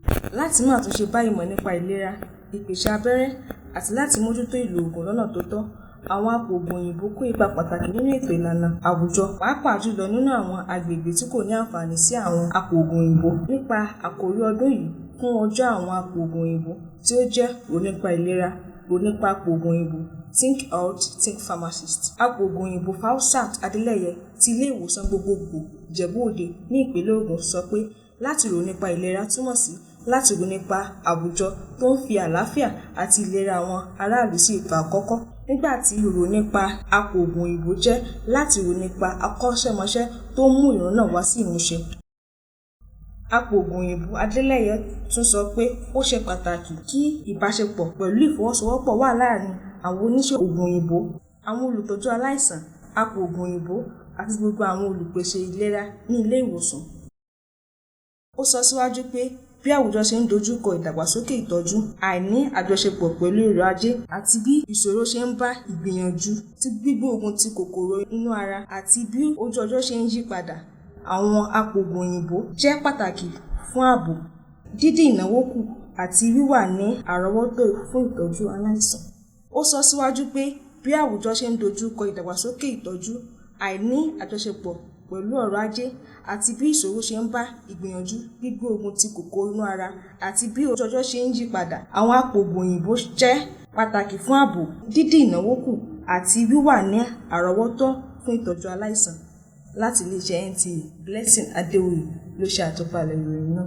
Láti mú àtúnṣe bá ìmọ̀ nípa ìlera, ìpèsè abẹ́rẹ́, àti láti mójútó ìlò òògùn lọ́nà tó tọ́, àwọn apoògùn òyìnbó kó ipa pàtàkì nínú ètò ìlera àwùjọ, pàápàá jùlọ nínú àwọn agbègbè tí kò ní àǹfààní sí àwọn apoògùn òyìnbó. Nípa àkòrí ọdún yìí fún Ọjọ́ Àwọn Apoògùn Òyìnbó tí ó jẹ́ "Rò nípa Ìlera, Rò nípa Apoògùn Òyìnbó" (Think Health, Think Pharmacist), apoògùn òyìnbó Fáwúsát Adélẹ́yẹ ti Ilé-ìwòsàn Gbogbogbò Ìjẹ̀bú Òde ní ìpínlẹ̀ Ògùn sọ pé láti rò nípa ìlera túmọ̀ sí láti rò nípa àwùjọ tó ń fi àlàáfíà àti ìlera àwọn aráàlú sí ipò àkọ́kọ́, nígbà tí rírò nípa apoògùn òyìnbó jẹ́ láti rò nípa akọ́ṣẹ́mọṣẹ́ tó ń mú ìran náà wá sí ìmúṣẹ. Apoògùn òyìnbó Adélẹ́yẹ tún sọ pé ó ṣe pàtàkì kí ìbáṣepọ̀ pẹ̀lú ìfọwọ́sowọ́pọ̀ wà láàárín àwọn oníṣègùn òyìnbó, àwọn olùtọ́jú aláìsàn, apoògùn òyìnbó àti gbogbo àwọn olùpèsè ìlera ní ilé-ìwòsàn. Ó sọ síwájú pé bí àwùjọ ṣe ń dojú kọ ìdàgbàsókè ìtọ́jú, àìní àjọṣepọ̀ pẹ̀lú ọrọ̀ ajé àti bí ìṣòro ṣe ń bá ìgbìyànjú gbígbógun ti kòkòrò inú ara àti bí ojú ọjọ́ ṣe ń yí padà, àwọn apoògùn òyìnbó jẹ́ pàtàkì fún ààbò, dídín ìnáwó kù àti wíwà ní àrọ́wọ́tó fún ìtọ́jú aláìsàn. Ó sọ síwájú pé bí àwùjọ ṣe ń dojú kọ ìdàgbàsókè ìtọ́jú, àìní àjọṣepọ̀ pẹ̀lú ọrọ̀ ajé àti bí ìṣòro ṣe ń bá ìgbìyànjú gbígbógun ti kòkòrò inú ara àti bí ojú ọjọ́ ṣe ń yí padà, àwọn apoògùn òyìnbó jẹ́ pàtàkì fún ààbò, dídín ìnáwó kù àti wíwà ní àrọ́wọ́tó fún ìtọ́jú aláìsàn. Láti iléeṣẹ́ NTA, Blessing Adéwuyì ló ṣe àtúpalẹ̀ ìròyìn náà.